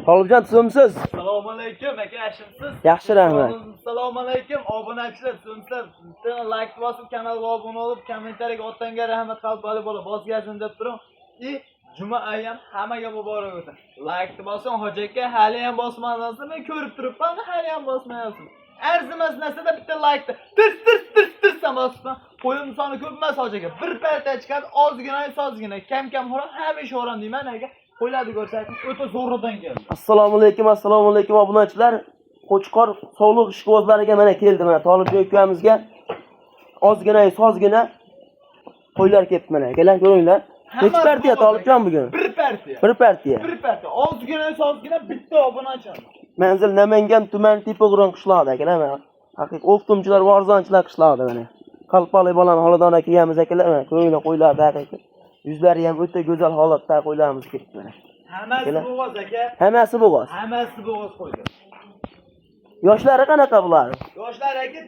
Tolibjon tuzumsiz? Assalomu alaykum aka, yaxshimisiz? Yaxshi, rahmat. Assalomu alaykum obunachilar, tuzumsizlar. Bitta like bosib, kanalga obuna bo'lib, kommentariyaga otangga rahmat qalbali bola bosgansin deb turing. И juma ayam hammaga muborak bo'lsin. Like bosing, hoji aka, hali ham bosmadingiz, men ko'rib turibman, hali ham bosmayapsiz. Arzimas narsada bitta like tirs tirs tirs tirs ham bosibman. Qo'yim soni ko'p emas hoji aka. Bir parta chiqadi, ozgina, ozgina, kam kam xo'ram, hamisha xo'ram deyman aka. Qo'ylarni ko'rsating, o'ta zo'ridan keldi. Assalomu alaykum, assalomu alaykum obunachilar. Qo'chqor sog'liq ishqibozlariga mana keldi mana Tolibjon ukamizga. Ozgina, sozgina qo'ylar kelibdi mana. Akalar ko'ringlar. Necha partiya Tolibjon bugun? Bir partiya. Bir partiya. Bir partiya. Ozgina sozgina bitta obunachi. Manzil Namangan tumani Tepaquron qishlog'ida akalar mana. Haqiqiy o'qtumchilar va arzonchilar qishlog'ida mana. Qalpali bolani xonadonga kelganmiz akalar mana. Ko'ringlar qo'ylarni haqiqiy. Yuzlari ham o'ta go'zal holatda qo'ylarimiz kelibdi mana. Hammasi bo'g'oz aka. Hammasi bo'g'oz. Hammasi bo'g'oz qo'ydi. Yoshlari qanaqa bular? Yoshlar aka,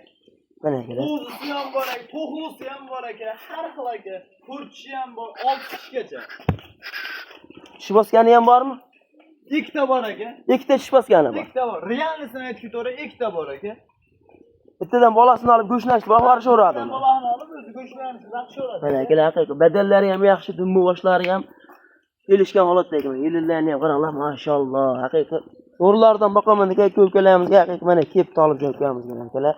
Mana akalar. qo'zisi ham bor aka, to'xlisi ham bor aka, har xil aka, to'rt ham bor, 6 tishgacha. Tish bosgani ham bormi? Ikkita bor aka. Ikkita tish bosgani bor. Ikkita bor. Realnisini aytib to'g'ri, ikkita bor aka. Bittadan bolasini olib go'shtini boqarishaveradi. Bolasini olib o'zi go'shtlarni yaxshi Mana akalar, haqiqiy badallari ham yaxshi, dumbu boshlari ham kelishgan holatda ekan. Yelinlarni ham qaranglar, mashalloh, haqiqiy. Zo'rlardan boqaman degan ko'kalarimizga haqiqiy mana kelib Tolibjon ukamizga akalar.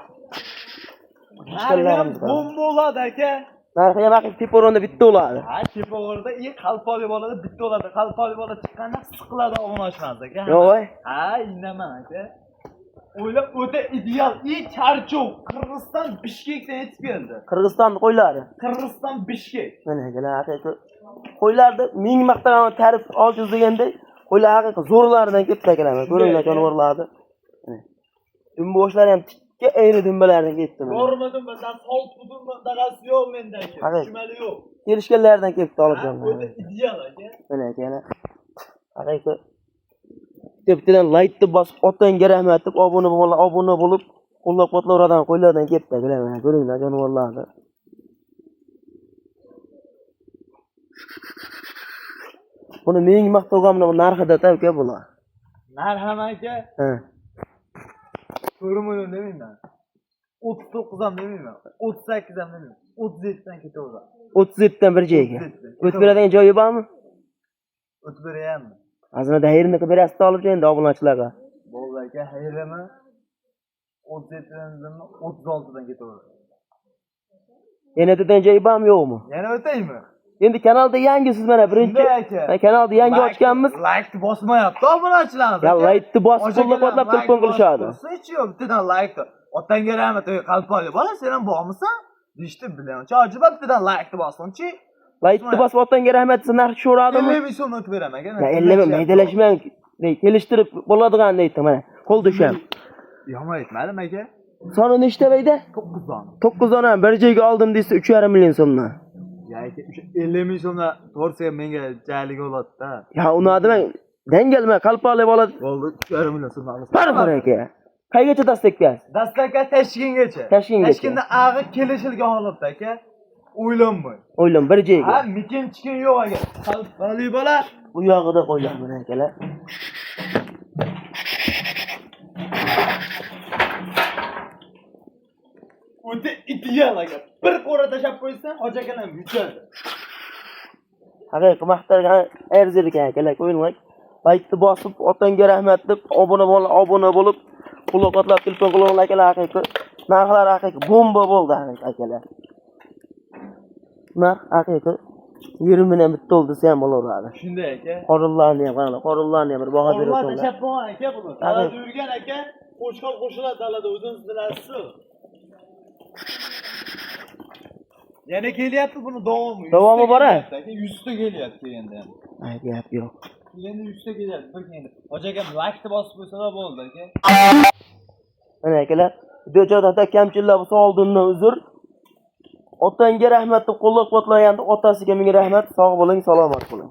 Boshqalarimiz bor. Bo'ladi aka. Narxi ham haqiqiy teparonda bitta bo'ladi. Ha, teparonda i qalpoli bolada bitta bo'ladi. Qalpoli bola chiqqanda siqiladi obunachilarimiz aka. Yo'q voy. Ha, indaman aka. O'ylab o'ta ideal i charchoq Qirg'iziston Bishkekdan yetib keldi. Qirg'iziston qo'ylari. Qirg'iziston Bishkek. Mana akalar, haqiqiy qo'ylarni ming maqtagan ta'rif ojiz deganday, qo'ylar haqiqiy zo'rlaridan ketdi akalar. Ko'ringlar jonivorlarni. Dumba boshlari ham tikka ayri dumbalardan ketdi. Ko'rmadim, masalan, solib dag'asi yo'q menda aka. Tushmali yo'q. Kelishganlaridan kelibdi Tolibjon. O'ta ideal aka. Mana akalar. Haqiqiy bittadan like deb bosib, otangga rahmat deb obuna bo'lib, obuna bo'lib, qo'llab-quvvatlayveradigan qo'ylardan kelibdi akalar. Mana ko'ringlar jonivorlarni. Buni ming maqtovga narxida aka bular. Narx ham aka. Ha. 4 million demayman. 39 ham demayman. 38 ham demayman. 37 dan ketaveradi. 37 dan bir joyga. O'tib beradigan joyi bormi? O'tib berayapmi? Azina xayrini qilib berasiz Tolibjon endi obunachilarga. Bo'ldi aka, xayrimi? 37 dan 36 dan ketaveradi. Yana o'tadigan joyi bormi yo'qmi? Yana o'taymi? Endi kanalda yangisiz mana birinchi. Kanalda yangi ochganmiz. Like bosmayapti obunachilarimiz. Ya like bosib qo'llab-quvvatlab telefon qilishadi. Hech yo'q, bittadan like. Otangga rahmat, ey qalpoli bola, sen ham bormisan? Deyishdi bilan. Chojiba bittadan like bosingchi. Like bosib otangga rahmat desa narx tushaveradimi? 50 ming so'm o'tib beraman aka. Ya 50 ming maydalashmang. Kelishtirib bo'ladigan deydi mana. Qo'l dusham. Yomon aytmadim aka. Soni nechta bayda? 9 dona. 9 dona bir joyga oldim desa 3,5 million so'mdan. Ya aka, o'sha 50 ming so'mdan to'g'risiga menga jaylik bo'ladi-da. Ya uni demang. Dangalma, qalpoli bola. Bo'ldi, 3,5 million so'mdan olasan. Baribir aka. Qaygacha dastakka? Dastakka Toshkentgacha. Toshkentgacha. Toshkentda ag'i kelishilgan holatda aka. O'ylanmay. O'ylan bir joyga. Ha, mikin chikin yo'q aka. Qalpoli bola. Bu yog'ida qo'ylar mana akalar. O'ta ideal aka. Bir qo'ra tashlab qo'ysan, hoji akalar ham yuchadi. Haqiqiy maqtalgan arzir ekan akalar, ko'ringlar. Like bosib, otangga rahmat deb obuna bo'lib, obuna bo'lib, qo'llab-quvvatlab telefon qilinglar akalar, haqiqiy narxlar haqiqiy bomba bo'ldi haqiqiy akalar. Narx haqiqiy 20 mingdan bitta bo'ldi desa ham bo'laveradi. Shunday aka. Qorinlarni ham qaranglar, qorinlarni ham bir baho Qorinlar berib tashlab qo'ygan aka buni. Dalada yurgan aka, qo'shqor qo'shiladi dalada, o'zingiz bilasiz. Yana kelyapti buni davomi. Davomi bor a? Aka, 100 ta kelyapti endi ham. Ay, gap yo'q. Endi 100 ta kelyapti, bir endi. Hoji akam like bosib qo'ysalar bo'ldi aka. Mana akalar, video kamchiliklar bo'lsa oldindan uzr. Otangga rahmat deb qo'llab-quvvatlaganda otasiga ming rahmat. Sog' bo'ling, salomat bo'ling.